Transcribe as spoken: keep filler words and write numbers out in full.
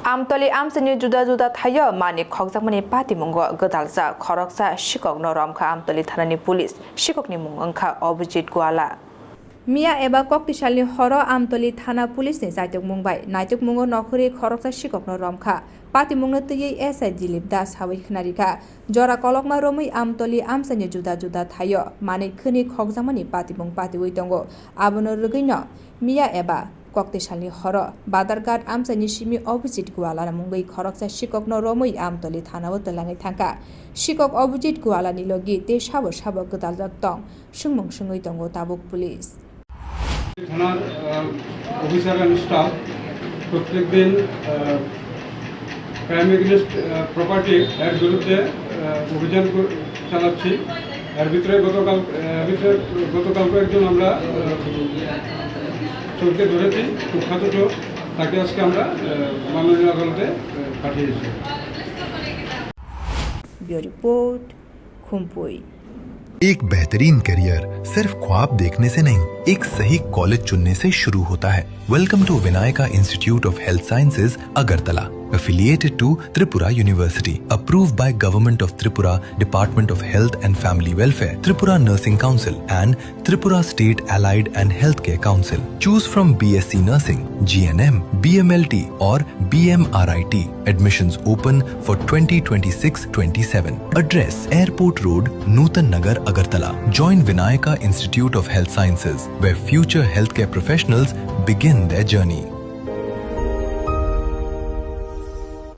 Amtoli amchaini juda juda thaio manwi khokjakmani patimungo gwdaljak khoroksa sikokno romkha Amtoli thanani police. Sikokni mung wngkha Abhijit Guala. Miya eba koktisalni horo Amtoli thana police ni jaitukmung bai naitukmungo nokhorwi khoroksa sikokno romkha. Patimungno twiwi S I Dilip Das sawi khwnarikha. Jora kolokma romwi Amtoli amchaini juda juda thaio manwi khwnwi khokjakmani patimung patiwi tongo. Abono rwgwino miya eba koktisalni horo Badarghat amchaini simi Abhijit Guala mungwi khoroksa sikokno romwi Amtoli thanao twlangwi thangkha. Sikok Abhijit Gualani logi tei sabo sabo gwdaljak tong. Swngmung swngwi tongo tabuk police. থানার, আহ, officer and staff প্রত্যেক দিন, আহ, crime against, আহ, প্রপার্টি এর বিরুদ্ধে, আহ, অভিযান কর-, চালাচ্ছি। এর ভিতরে গতকাল, আহ, এর ভিতরে গতকালকে একজন আমরা, আহ, চোরকে ধরেছি, কুখ্যাত চোর। তাকে আজকে আমরা, আহ, মাননীয় আদালতে, আহ, পাঠিয়েছি। Bureau report, Khumpui. एक बेहतरीन करियर सिर्फ ख्वाब देखने से नहीं, एक सही कॉलेज चुनने से शुरू होता है। Welcome to Vinayaka Institute of Health Sciences, Agartala, affiliated to Tripura University, approved by Government of Tripura, Department of Health and Family Welfare, Tripura Nursing Council, and Tripura State Allied and Healthcare Council. Choose from B S C Nursing, G N M, B M L T, or B M R I T. Admissions open for twenty twenty-six twenty-seven. Address: Airport Road, Nutan Nagar, Agartala. Join Vinayaka Institute of Health Sciences, where future healthcare professionals begin their journey.